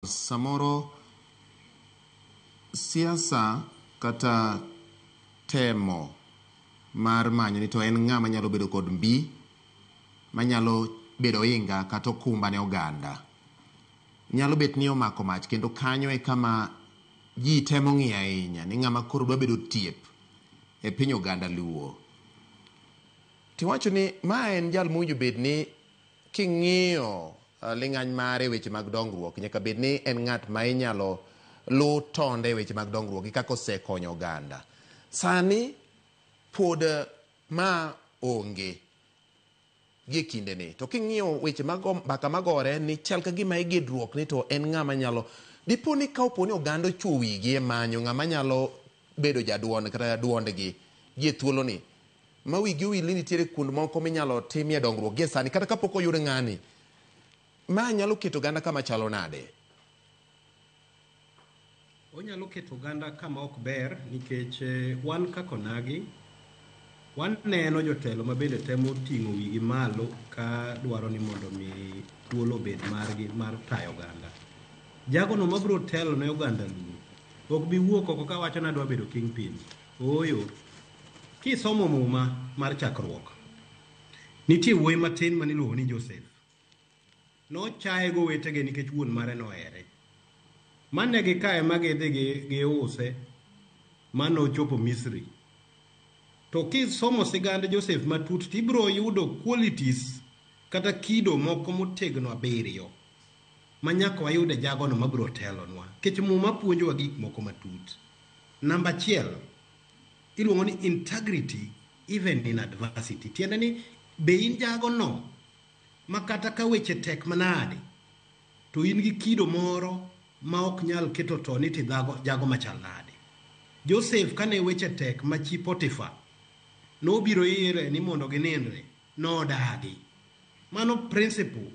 Samoro siasa kata temo mar manyo ni to en ng'ama nyalo bedo kod mbi manyalo bedo oinga kata okumba ne oganda nyalo bet ni omako mach kendo kanyo e kama ji temo ng'iyo ahinya ni ng'ama koro dwa bedo tiep e piny oganda luo. Tiwacho ni ma en jal mowinjo bed ni king'iyo ling'any mare e weche mag dongruok nyaka bed ni en ng'at ma inyalo luw tonde e weche mag dongruok gi kaka osekonyo oganda. Sani pod ma onge gi e kindeni to king'iyo weche mag mbaka magore ni chal ka gima igidruok ni to en ng'ama nyalo dipo ni ka opo ni oganda ochuo wigi e manyo ng'ama nyalo bedo jaduond kata duondgi gi e thuoloni ma wigi owil ni nitiere kuond moko minyalo timie dongruok gie sani kata kapok oyud ng'ani ma nyalo keto oganda kama chalo nade? Onyalo keto oganda kama ok ber nikech wan kaka onagi waneno jotelo ma bende temo ting'o wigi malo ka dwaro ni mondo mi thuolo obed margi mar tayo oganda. Jagono mabiro telo ne oganda luo ok bi wuok oko kawacho ni adwa bedo kingpin. Ooyo. Kisomo muma mar chakruok, nitie wuoyi matin maniluongo ni Joseph. Nochaye gowetege nikech wuon mare nohere. Mane gikawe ma gidhi giuse ma nochopo Misri. To kisomo sigand Joseph matut tibiro yudo qualities kata kido moko motegno abiriyo ma nyaka wayud e jagono mabiro telonwa. Nikech muma puonjowa gik moko matut. Namba achiel, iluongo ni integrity even in adversity. Tiende ni be in jagono ma kata ka weche tek manade to in gi kido moro ma ok nyal keto to ni tidhago jago machal nade. Joseph kane weche tek ma chi Potiphar nobiro ire ni mondo ginindre, nodagi. Mano principle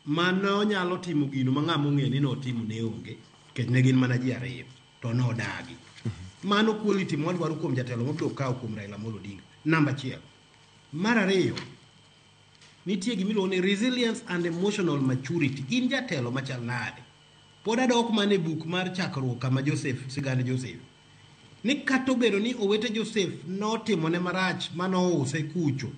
mano nyalo timo gino ma ng'ama ong'eyo ni notimo ne onge nikech ne gin mana ji ariyo to nodagi. Mano quality mwadwaro kuom jatelo mabiro kawo kuom Raila Amolo Odinga. Namba achiel. Mar ariyo, nitie gimiluongo ni resilience and emotional maturity. In jatelo machal nade? Pod adok mana e buk mar chakruok kama Joseph, sigand Joseph. Ni kata obedo ni owete Joseph notimone marach manouse kucho,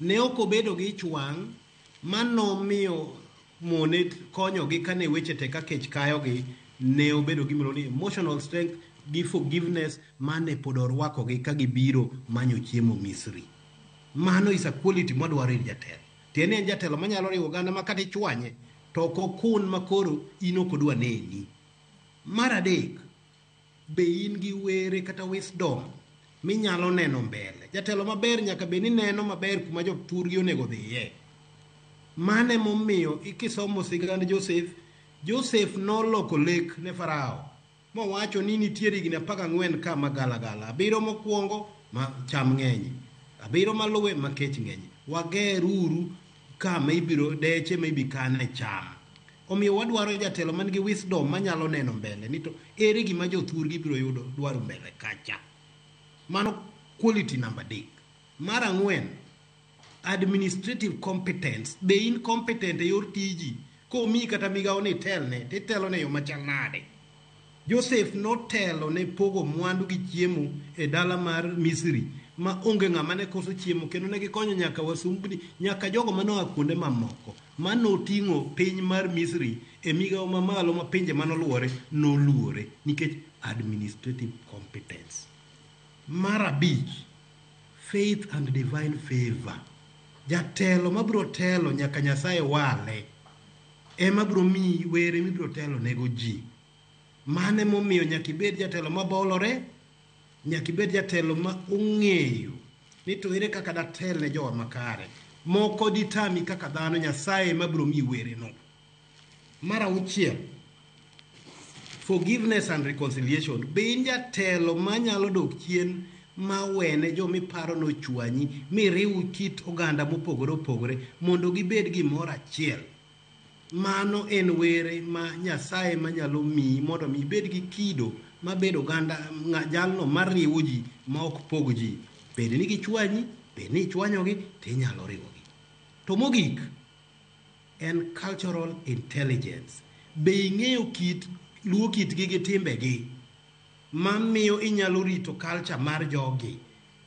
ne ok obedo gi ich wang' manomiyo mone konyogi kane weche tek ka kech kayogi, ne obedo gi gimiluongo ni emotional strength gi forgiveness mane pod orwakogi ka gibiro manyo chiemo Misri. Mano is a quality mwadwaro ir jatelo. Tiende ni en jatelo manyalo riwo oganda ma kata ichwanye to ok okun ma koro in ok odwa neni. Mar adek, be in gi were kata wisdom minyalo neno mbele. Jatelo maber nyaka bed ni neno maber kuma jothurgi onego dhiye. Mano emomiyo kisomo sigand Joseph, Joseph noloko lek ne Farao mowacho ni nitiere higni 14 ka magalagala, abiriyo mokwongo ma cham ng'enye, abiriyo maluwe ma kech ng'enye. Wageruru kama ibiro deche ma ibi kane cham. Omiyo wadwaro jatelo man gi wisdom manyalo neno mbele ni to ere gima jothurgi biro yudo dwaro mbele kacha. Mano quality namba adek. Mar ang'wen, administrative competence. Be in competent e yor tiji? Komiyi kata migawo ni itelne, titelo ne yo machal nade? Joseph notelo ne pogo mwandu gi chiemo e dala mar Misri ma onge ng'ama ne koso chiemo kendo ne gikonyo nyaka wasumbni, nyaka jogo manoa kuonde mamoko. Ma noting'o piny mar Misri e migawo mamalo ma pinje manoluore noluore nikech administrative competence. Mar abich, faith and divine favor. Jatelo mabiro telo nyaka Nyasaye wale ema biro miyi were mibiro telo nego ji. Mano emomiyo nyaka ibed jatelo mabolore, nyaka ibed jatelo ma ong'eyo ni to ere kaka datel ne jowa makare. Moko ditami kaka dhano, Nyasaye ema biro miyi wereno. Mar auchiel, forgiveness and reconciliation. Be in jatelo manyalo dok chien ma wene jomiparo nochwanyi miriw kit oganda mopogore opogore mondo gibed gimoro achiel. Mano en were ma Nyasaye manyalo miyi mondo mi ibed gi kido mabedo oganda jalno mariwo ji ma ok pog ji. Bed ni gichwanyi, bed ni ichwanyogi, tinyalo riwogi. To mogik, en cultural intelligence. Be ing'eyo kit luo kitgi gi timbegi mamiyo inyalo rito culture mar jogi,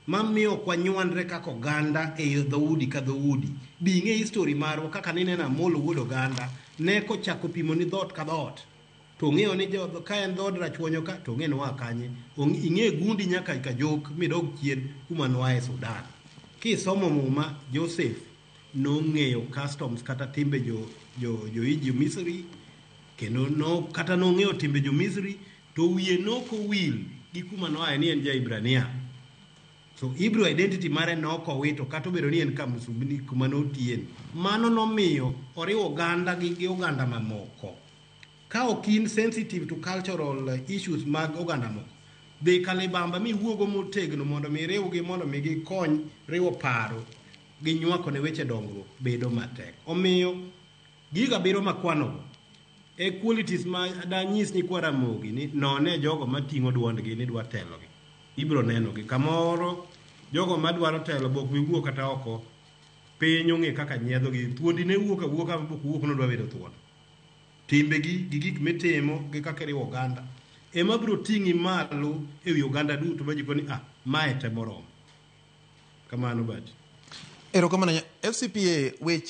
mamiyo ok wanywandre kaka oganda e dhoudi ka dhoudi. Be ing'e history marwa kaka nineno Amolo wuod oganda ne kochako pimo ni dhoot ka dhoot to ong'eyo ni ka en dhood Rachuonyo ka to ong'e ni waa kanye. Ing'e gundi nyaka Kajok midog chien kuma noaye Sudan. Kisomo Muma, Joseph nong'eyo customs kata timbe jo Egypt Misri, kendo no, kata nong'eyo timbe jo Misri to wiye nokowil gi kuma noaye ni en ja-Hibrania. So Hebrew identity mare nokowito kata obedo ni en ka msumbni kuma notiye. Mano nomiyo oriwo oganda gi oganda mamoko. Ka ok in sensitive to cultural issues mag oganda moko, dhi kalibamba miwuogo motegno mondo mi riwgi mondo mi gikony riwo paro gi nywako ne weche dongruok bedo matek. Omiyo gigo abiriyo makwanogo e qualities ma danyis nyikwa Ramogi ni none jogo mating'o duondgi ni dwa telogi. Ibiro nenogi. Kamoro jogo madwaro telo bok giwuok kata oko, piny ong'e kaka nyiedhogi. Thuondi ne wuok awuoka bok wuok nodwa bedo thuon. Timbegi gi gik mitimo gi kaka iriwo oganda ema biro ting'i malo ewi oganda duto ma ji koni ah, mae te moromo. Kamano bati. Erokamano FCPA weche.